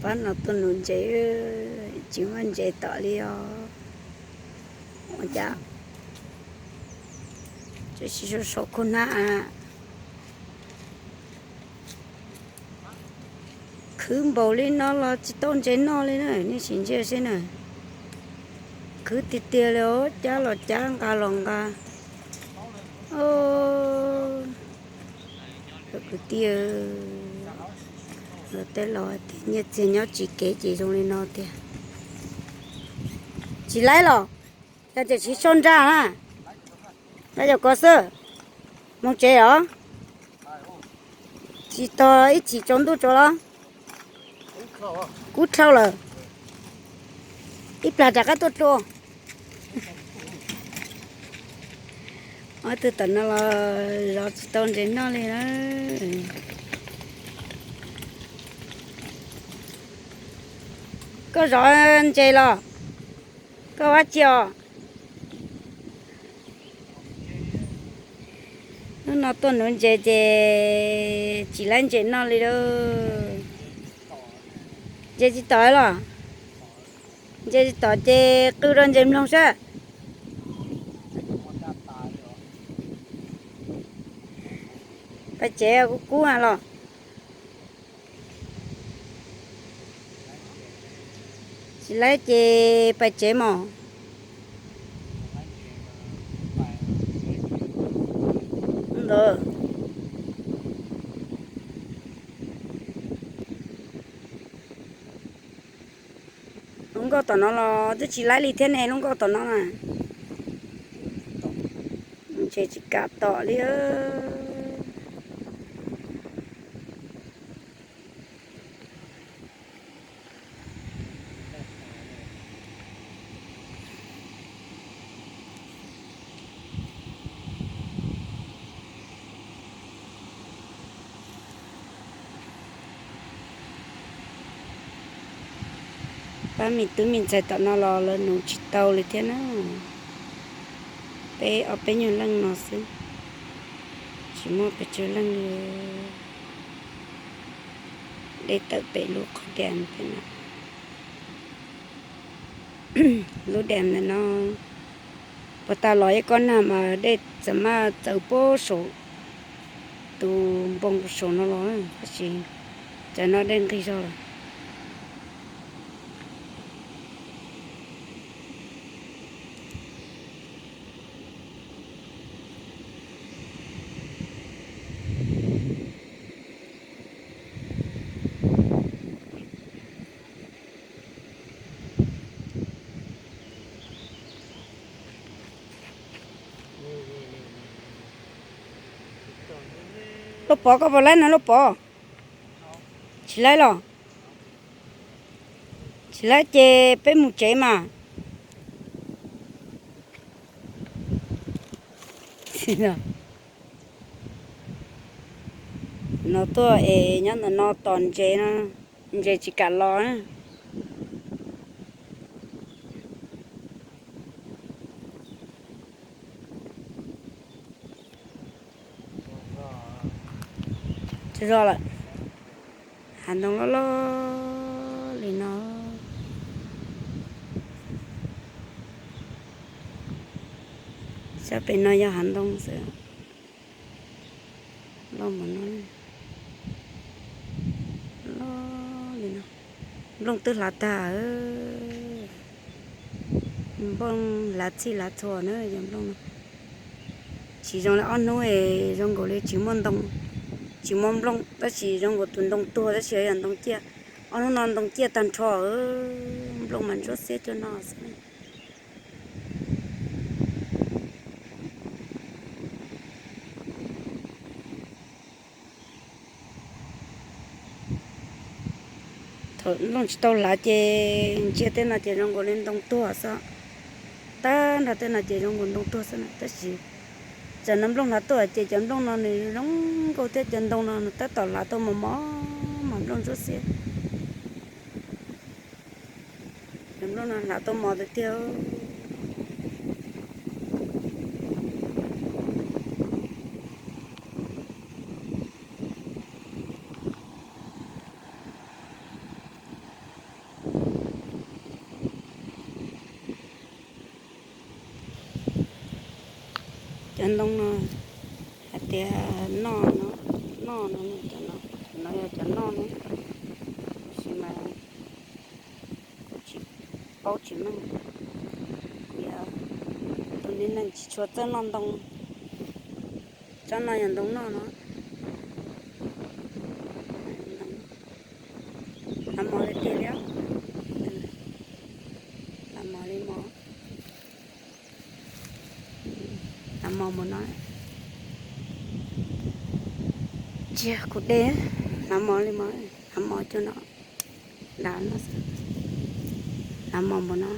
Pab no tuaj nuv ntses, tsis muaj ntses tom li os. Ua cas tsis sau sau khub hnab, khwv npaum li no los tsis tau ntses noj li na, nej sim ntsia seb na. Khwv tiag tiag li os, cab los cab, nqa los nqa. Kwv tij, tej laus tias nyiaj txiag nyob tsis kev ces zoo li no tiag. Tsis laib los, yog tias tsis sau nra na, nqa cov ko xwb, mus tsev os. Tsis tog ib chim tsaus ntuj tsaus los, kub dhau lawm, ib plag rov qab tuaj dlua. Ob tug tom no los zov tsis tau ntses noj li na. Koj zov ntses los? Koj ua dab tsi os? Hnub no tuaj nuv ntses ces tsis laib ntses noj li lauj. Ntses tsis tom los? Ntses tsis tom ces qw rau ntses mloog saib. Pais tsev, kub kub los. Tsis laib ces pais tsev mog. Ntawd, lub nkoj tom no los twb tsis laib li thiab ne, lub nkoj tom no na. Ntshe tsis kam tom li. Pab me tub me ntxhais tom no los lawv nuv tsis tau li thiab na. Peb ob peb nyuag leej no xwb, tsis muaj pes tsawg leej li. Dej tawm pem lub qhov dam pem no. Lub dam ntawm no, puag ta los ib kob nag mas dej txawm maj txawv puag saum tus npoo saum no los, tab sis cov no dej nqig zog lawm. Lub Pov, koj puas laib no Lub Pov? Tsis laib los? Tsis laib ces peb mus tsev mas. No tuaj es nyob ntawm no tos ntses no, ntses tsis kam los. Tsis zog lawm, hav ntoo loj loj li no. Sab pem no yog hav ntoo xwb. Loj mus no, loj li no. Nplooj twb hlav tag, nplooj hlav txhij hlav txhua na yog nplooj no. Tsis zoo li ob hnub es zoo nkaus li tsis muaj ntoo, tsis muaj nplooj, tab sis zoo nkaus tus ntoo tuag tab sis yog ntoo ciaj. Ob hnub no ntoo ciaj tag nrho, nplooj mas ntsuab xiab cuag no xwb. Thaum nplooj tsis tau hlav ces ntsia tej no ces zoo nkaus li ntoo tuag xwb. Tag nrho tej no ces zoo nkaus ntoo tuag xwb na, tab sis txawm no nplooj hlav tuaj ces cov nplooj no nws zoo nkauj thiab, cov ntoo no nws tab tom hlav tau mos mos, mas nplooj ntsuab xiab. Cov nplooj no hlav tau mos tiag tiag. Ntoo no hais tias noj no, noj no, cov no, cov no yog cov noj no, tab sis mas kuv tsis paub tsis meej, kuv yog tus neeg tsis tshua txawj noj ntoo. Tsob no yog ntoo noj no. Hnav mos li tiag li, hnav mos li mos, hnav mos npaum no. Tsiag kuv de, hnav mos li mos, hnav mos cuag no, dav no, hnav mos npaum no.